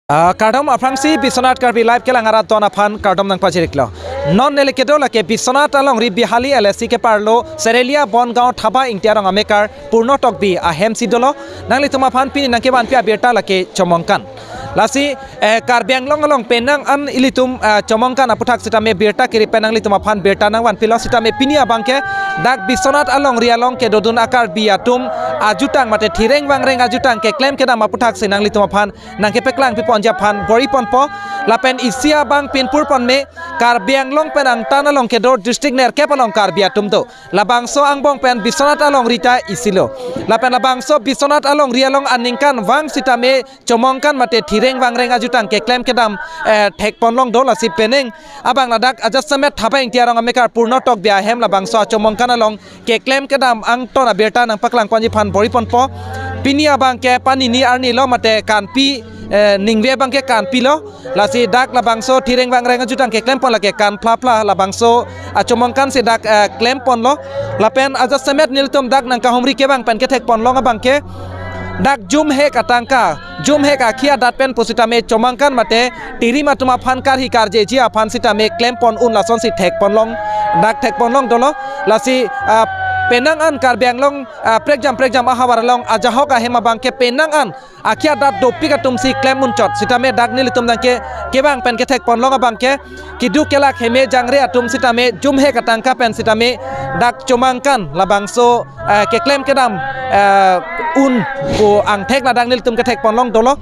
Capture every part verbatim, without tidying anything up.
Ah, kardom aphrangsi Biswanath Karbi Live kelang arat don aphan kardom nangpajir-iklo. Non neli kedo lake Biswanath alongri Bihali L A C keparlo Serelia Bongaon Thaba Ingti arong amekar Purno Tokbi ahemsi dolo. Nanglitum aphan pini nangkevanpi abirta lake Chomangkan. Lasi, eh, Karbi Anglong along penang an ilitum, eh, Chomangkan aputhak sitame birta kiri pen nanglitum aphan birta nangvanpilo sitame pini abangke dak Biswanath alongri along kedodun a-Karbi atum ajutang mate thireng vangreng ajutang keklem kedam aputhak si nanglitum aphan nangkepaklang piponji aphan bor-iponpo. Lapen isi abang pinpur ponme, Karbi Anglong pen angtan along kedo district nerkep along Karbi atum do. Labangso angbong pen Biswanath alongri ta isilo. Lapen labangso Biswanath alongri along aningkanvang sitame Chomangkan mate thireng vangreng ajutang keklem kedam, eh, thekponlong do. Lasi penang abang ladak ajasemet Thaba Ingti arong amekar Purno Tokbi ahem labangso a-Chomangkan along keklem kedam angton abirta nangpaklangponji aphan bor-iponpo. Pini abangke panini arni lo mate kanpi, eh, ningve abangke kanpi lo. Lasi dak labangso thireng vangreng ajutang keklempon lake kan phla phla labangso a-Chomangkan si dak, eh, klemponlo. Lapen ajasemet nelitum dak nangkahumri kevang pen kethekponlong abangke dak jumhek atangka, jumhek akhi adat pen pusitame Chomangkan mate tirim atum aphan karhi karjeji aphan sitame klempon un lasonsi thekponlong, dak thekponlong dolo. Lasi, ah, penang an Karbi Anglong, ah, prekjam prekjam ahavar along ajahok ahem abangke penang an akhi adat dopik atumsi klem unchot sitame dak nelitum nangke kevang pen kethekponlong abangke keduk kelak heme jangre atum sitame jumhek atangka pen sitame dak Chomangkan labangso, eh, keklem kedam, eh, un pu angthek ladak nelitum kethekponlong dolo.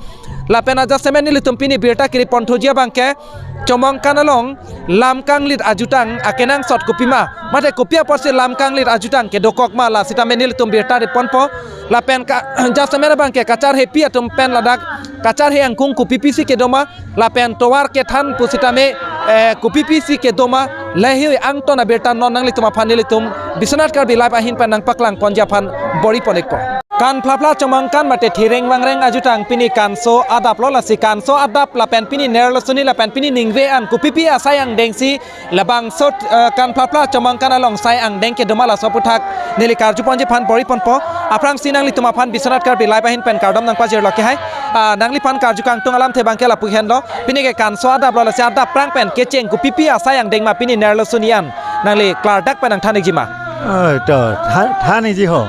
Lapen ajasemet nelitum pini birta kiri ponthuji abangke Chomangkan along lam kanglit ajutang akenangsot kopima mate kopi apotsi lam kanglit ajutang kedokok ma la sitame nelitum birta riponpo. Lapen ka, ajasemet abangke kacharhepi atum pen ladak kacharhe angkung kopipisi kedo ma lapen tovar kethan pusitame, eh, kopipisi kedo ma, lahei angton abirta non nanglitum aphan nelitum Biswanath Karbi Live ahin pen nangpaklangponji aphan bor-ipon-ikpo. Kan phla phla Chomangkan mate thireng vangreng ajutang pini kanso adaplo. Lasi kanso adap lapen pini nerlo suni lapen pini ningve an kopipi asai angdengsi labangso, eh, kan phla phla Chomangkan along sai angdeng kedo ma laso aputhak neli karjuponji aphan bor-iponpo. Aphrangsi nanglitum aphan Biswanath Karbi Live ahin pen kardom nangpajirlo ke hai. Ah, nangliphan karju kangtung alamthe abangke lapu henlo. Pini ke kanso adaplo, lasi adap aphrang pen kecheng kopipi asai angdeng ma pini nerlo suni an nangli klardak pen nangthan-ikji ma? Oh, to, than, than-ikji ho.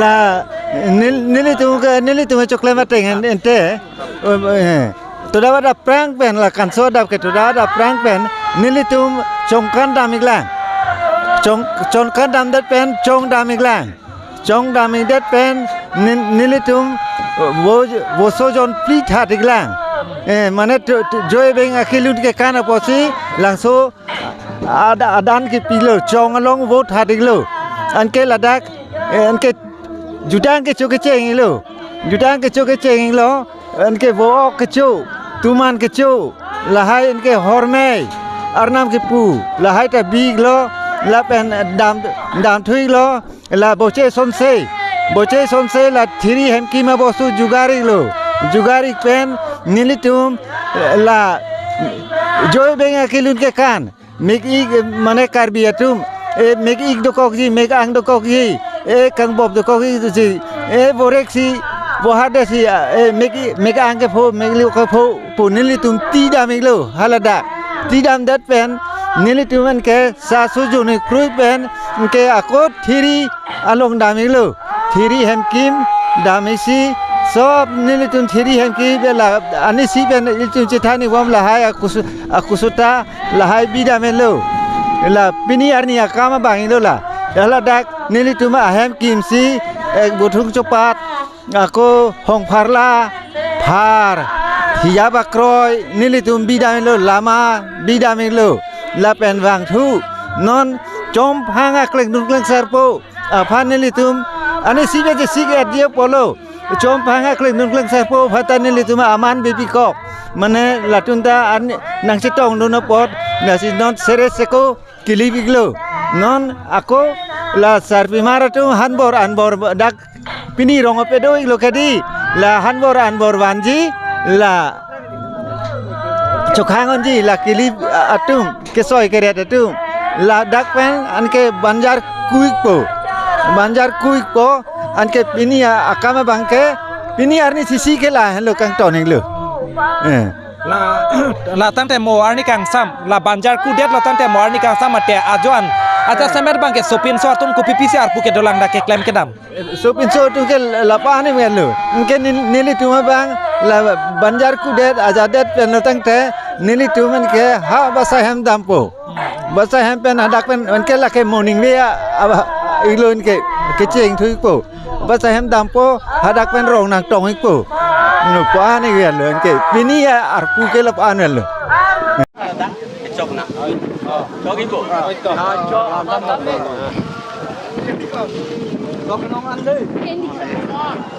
La, nel-, nelitum ke, nelitum choklem ateng en-, ente. Oh, eh. Toda adap aphrang pen la kanso adap ke toda adap aphrang pen nelitum chongkan dam-iklang. Chong, chongkan damdet pen chong dam-iklang. Chong dam-ikdet pen nel-, nelitum vo-, voso jon phli that-iklang. Eh, mane to, to, joi beng akhilun ke kan apotsi labangso ad-, adan kepilo, chong along vo that-iklo. Anke ladak, eh, anke jutang kecho kecheng-iklo. Jutang kecho kecheng-iklo. Anke vo-ok kecho, tuman kecho, lahai anke hormei, arnam kepu, lahai ta bi-iklo, lapen dam, damthu-iklo, la boche sonse, boche sonse la thiri hemkim abostu jugar-iklo, jugar-ik pen nelitum la joi beng akhilun ke kan, mek-ik, eh, mane Karbi atum, eh, mek-ik dokokji, mek-ang dokokji, eh, kangbop dokokji, eh, vorek si, vohar de si, eh, mek-ik, mek-ang kepho, mek-ik kepho, pu nelitum ti dam-iklo, haladak. Ti damdet pen, nelitum anke sa sujuni krui pen, anke ako thiri along dam-iklo. Thiri hemkim dam-ik si, sob nelitum thiri hemkim bela anisi pen ilitum chethani bom lahai akusu-, akusuta lahai bi dam-iklo. La pini arni akam abang-iklo la. Haladak nelitum ahemkim si, eh, Bothung Chopat, ako Hongpharla, Phar, Hijap Akroi, nelitum bi dam-iklo, lama bi dam-iklo. Lapen vangthu, non chomphang akleng dun kleng sarpo aphan nelitum, anisi bejesi ke adia polo. Chomphang akleng dun kleng sarpo aphan ta nelitum aman bipikok. Mane latum ta an nangchetongdun apot, lasi non sere seko kelip-iklo. Non ako la sarpimar atum hanbor anbor dak pini rong ape do-iklo kedi. La hanbor anbor vanji, la chokhang-onji la kelip atum, kesoi keret atum. Ladak pen anke banjar ku-ikpo. Banjar ku-ikpo, anke pini a-, akam abangke, pini arni sisi ke lahenlo kangton-iklo. Eh. La, la tangte mo arni kangsam, la banjar kudet la tangte mo arni kangsam ate ajoan. Aja semet abangke sopinso atum kopi pisi arpu kedolang dak keklem kedam. Sopinso atum ke lapu-an ni melo. Anke nin-, nelitum abang la banjar kudet ajadet pen lo tangte nelitum anke ha basa hem dampo. Basa hem pen hadak pen anke lake morning we a, aba, ilo anke kecheng thuipo. Basa hem dampo hadak pen rong nangtong ikpo. Lapu-an ni melo anke pini arpu ke lapu-an melo. Chok na. Chok ipo.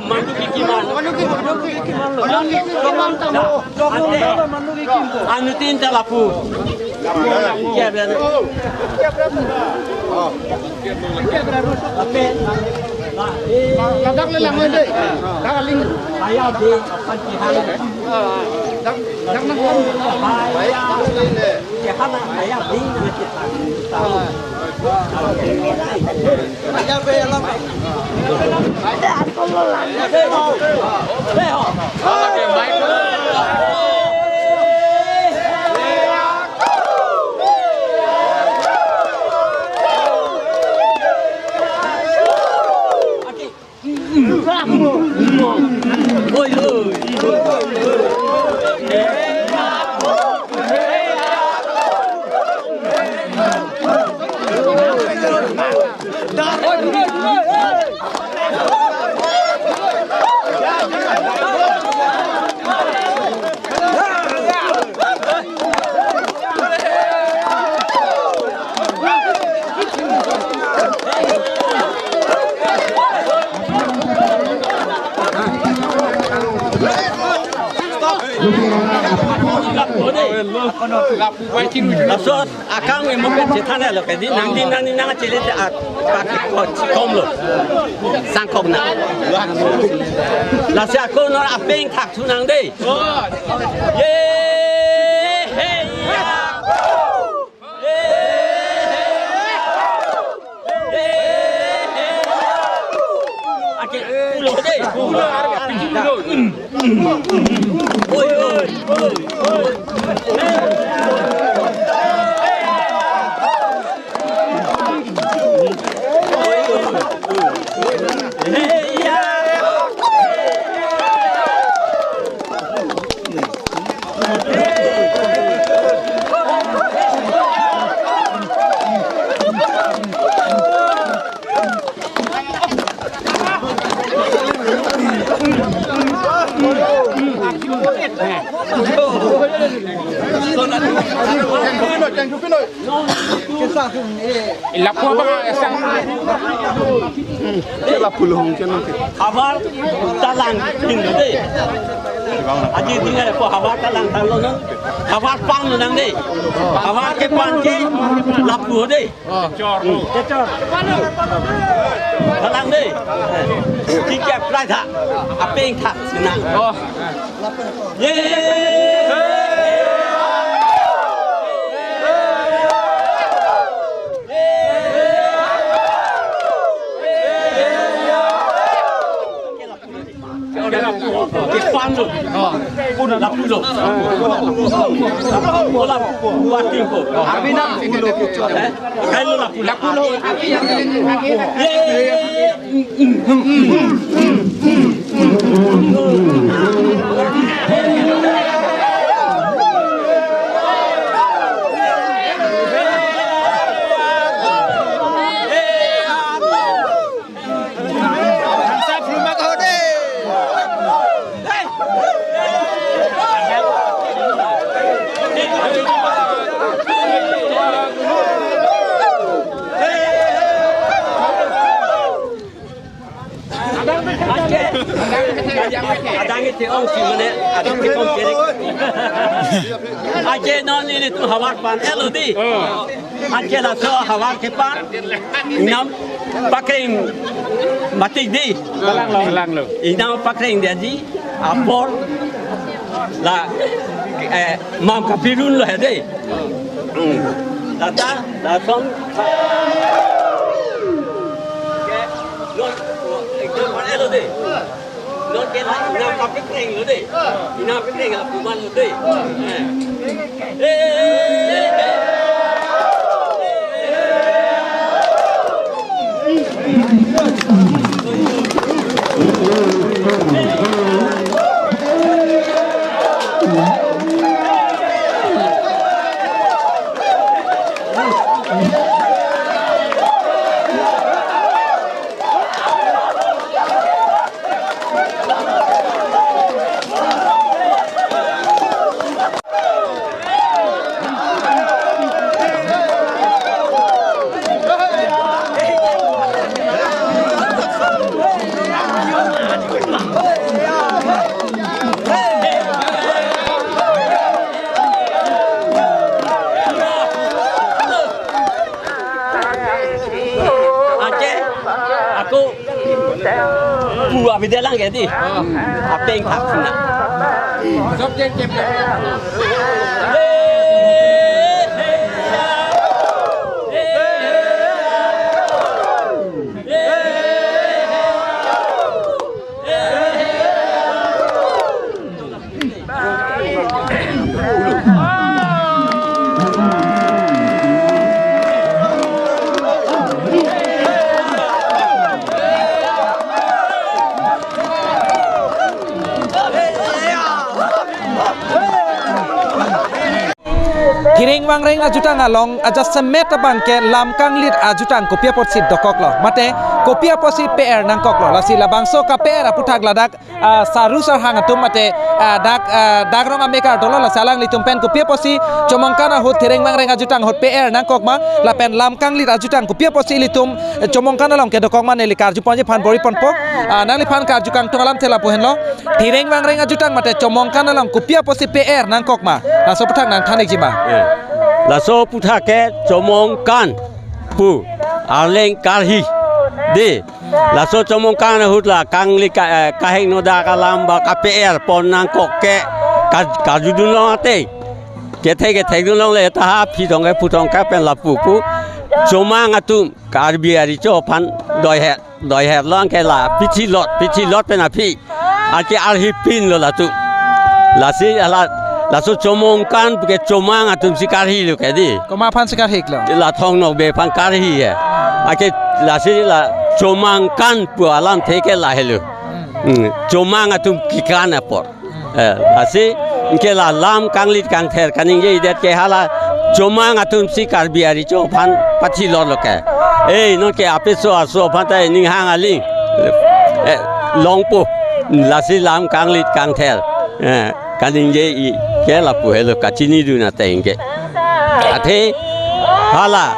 Manu ki kiman. Anutin ta lapu. Ladak le lang dei. Dak aling. Dak, dak nang. Laso akam emuk chethan lo ke di nang di nang di nang chele te at pak ko kom lo sangkok na. Lasi ako nor apeng thak thu nang dei. Ye he ya. Ake pulo dei. Pulo. Oi, oi, oi, oi. Lapu abang asang. Lapu lo hong channel ke. Havar talang tin dei. Aji dinga ko havar talang talo non. Havar pan lo nang dei. Havar kepan ke lapu dei. Talang dei. Tiga prai tha. Apeng tha sina. Ye. Ke pan lo. Lapu lo. Lapu lo. Lapu lo. Abinam. Eh? Kailo lapu. Lapu lo. Adang ite ong si mane, adang ite ong kiri. Aje non nelitum havar pan elo dei. Anke laso havar kepan ingnam pakreng matik dei. Kalang lo. Kalang lo. Ingnam pakreng dei aji apor la, eh, mam kapirun lo he dei. Hmm. Lata lason. Ke, lo, lo, ekdom pan elo dei. Ina kapikreng lo dei. Ina kapikreng lo, kuman lo dei. Eh. Eh, eh, eh, eh, eh. Anke, ako, pu abidi lang ke dei. Apeng thak sina. Thireng Vangreng ajutang along ajasemet abang ke lam kanglit ajutang kopi apotsi dokoklo, mate kopi apotsi pe-er nangkoklo. Lasi labangso kape-er aputhak ladak, ah, saru sarhang atum mate, ah, dak, ah, dak rong amekar dolo, lasi alanglitum pen kopi apotsi Chomangkan ahut Thireng Vangreng ajutang ahut pe-er nangkok ma, lapen lam kanglit ajutang kopi apotsi ilitum, eh, Chomangkan along kedokok ma neli karjuponji aphan bor-iponpo. Ah, nangliphan karju kangtung alamthe lapu henlo. Thireng Vangreng ajutang mate Chomangkan along kopi apotsi pe-er nangkok ma, laso aputhak nangthan-ikji ma. Eh. Laso aputhak ke Chomangkan pu Arleng karhi dei. Laso Chomangkan ahut la kangli ka, eh, kahingno dak alam ba kape-er pon nangkok ke ka, karjudunlong ateng. Kethe kethekdunlongle ta ha aphi tong ke pu tong ke pen lapu pu. Chomang atum Karbi arecho aphan doihet, doihet long ke la pithi lot, pithi lot pen aphi. Anke arhi pinlo latum. Lasi hala, laso Chomangkan pu ke Chomang atumsi karhilo ke dei. Komat aphansi karhiklo? La Thong Nokbe aphan karhi he. Anke lasi la Chomangkan pu alamthe ke lahelo. Hmm. Hmm. Chomang atum kekan apor. Eh, lasi, anke la lam kanglit kangther kaningjedet ke hala Chomang atumsi Karbi arecho aphan pathi lotlo ke. Eh, non ke apeso aso aphan ta ning hang aling. Eh, longpo. Lasi lam kanglit kangther, eh, kaningje-i ke lapu helo kachinidun ateng ke. Athe hala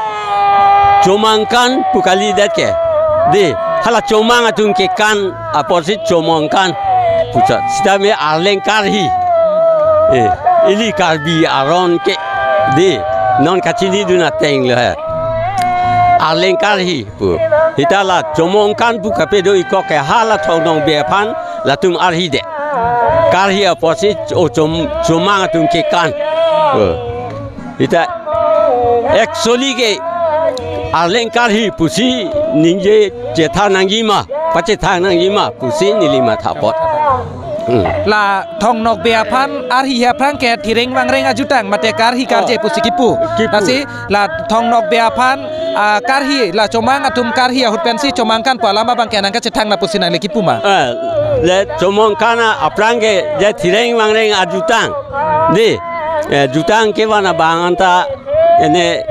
Chomangkan pu kalidet ke dei, hala Chomang atum kekan apotsi Chomangkan puchot. Sitame Arleng karhi. Eh, ili Karbi aron ke dei, non kachinidun ateng lo he. Arleng karhi pu. Sita la Chomangkan pu kapedo-ikok ke hala Thong Nokbe aphan latum arhidet. Karhi apotsi o Chom, Chomang atum kekan. Oh. Sita actually ke Arleng karhi pusi ningje chethan nangji ma, pachethan nangji ma pusi neli matha apot. Hmm. La Thong Nokbe aphan arhi aphrang ke Thireng Vangreng ajutang mate karhi karje, oh, pusi kipu. Kipu. Lasi la Thong Nokbe aphan, ah, karhi, la Chomang atum karhi ahut pensi Chomangkan pu alam abang ke nangkachethang na pusi nangli kipu ma? Eh, le Chomangkan aphrang ke je Thireng Vangreng ajutang dei, eh, jutang kevan abang anta ene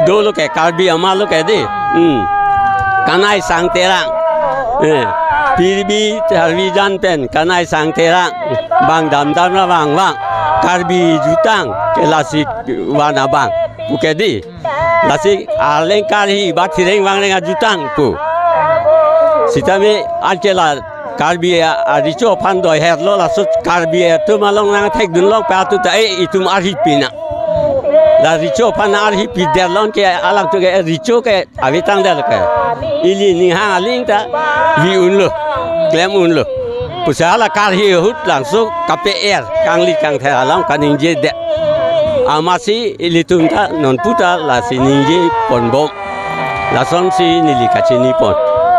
dolo ke Karbi amat lo ke dei. Hmm. Kanai Sang Terang. Eh, pirbi Karbi jan pen Kanai Sang Terang. Bang damdam ra bang bang. Karbi jutang ke lasi van abang pu ke dei. Lasi Arleng karhi ba Thireng Vangreng ajutang pu. Sitame anke la Karbi a, arecho aphan doihetlo, laso Karbi atum along nangthekdunlong pe atu ta, eh, itum arhi pin nang. La recho aphan arhi pidet long ke alangtum ke recho ke ave tangdet ke. Ili ning hang aling ta vi unlo, klem unlo. Pusi hala karhi ahut labangso kape-er kanglit kangther alam kaningjedet. Amatsi ilitum ta nonpu ta lasi ningje ponbom. Lasonsi neli kachinipon.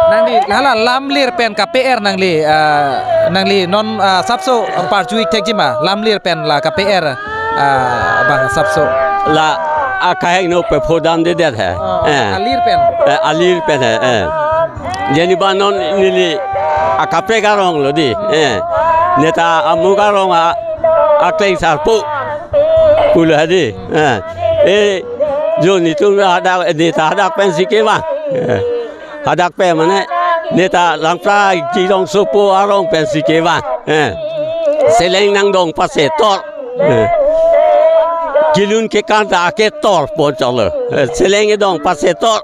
Nangli hala lamlir pen kape-er nangli, ah, nangli non, ah, asapso parju-ik thekji ma, lamlir pen la kape-er, ah, abang asapso. La akahingno pephodamdedet he. Oh, eh, alir pen. Eh, alir pen he. Eh. Jeni ba non neli akaprek arong lo di. Eh. Neta amuk arong a, akleng sarpo pulo he di. Eh. Eh, jo netum hadak, neta hadak pensi kevang. Eh. Hadak pen mane, neta Langpra Jirong Sopo arong pensi kevang. Eh. Seleng nangdong pasetor. Eh. Kelun kekan ta aketor pon cholo. Eh, seleng kedong pasetor.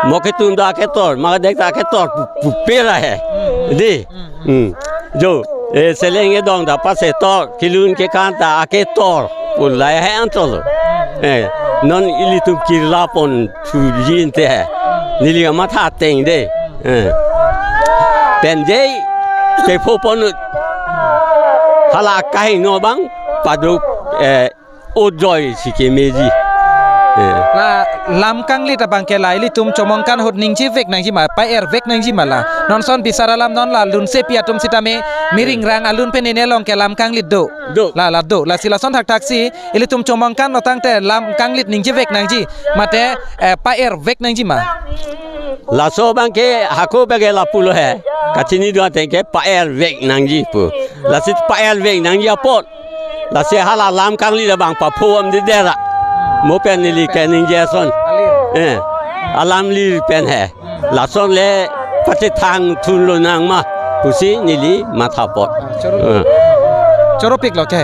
Mo ketum ta aketor, mo kedek ta aketor, pu-, pupera he. Di. Hmm. Jo, eh, seleng kedong ta pasetor, kelun kekan ta aketor pu lahei an cholo. Eh, non ilitum kirla pon thuji inte he. Neli kamatha ateng de. Eh. Pen je, pepho ponut. Hala akahingno abang, paduk, eh, ojoi si kemeji. Eh. La lam kanglit abang ke la ilitum chomongkan ahut ningjevek nangji ma, pa-er vek nangji ma la. Non ason bisar alam non la lunsepi atum sitame miringrang alun pen ene along ke lam kanglit do. Do. La, la do. Lasi lason thakthak si ilitum chomongkan lo tangte lam kanglit ningjevek nangji. Mate, eh, pa-er vek nangji ma. Laso abang ke hako bage lapulo he. Kachini do ateng ke pa-er vek nangji pu. Lasi pa-er vek nangji apot. Lasi hala lam kanglit abang paphodamdedet ra. Mo pen neli keningje ason. Alir. Eh, alamlir pen he. Lason le pachethang thunlo nang ma pusi neli matha apot. Ah, choro. Eh. Choropiklo ke.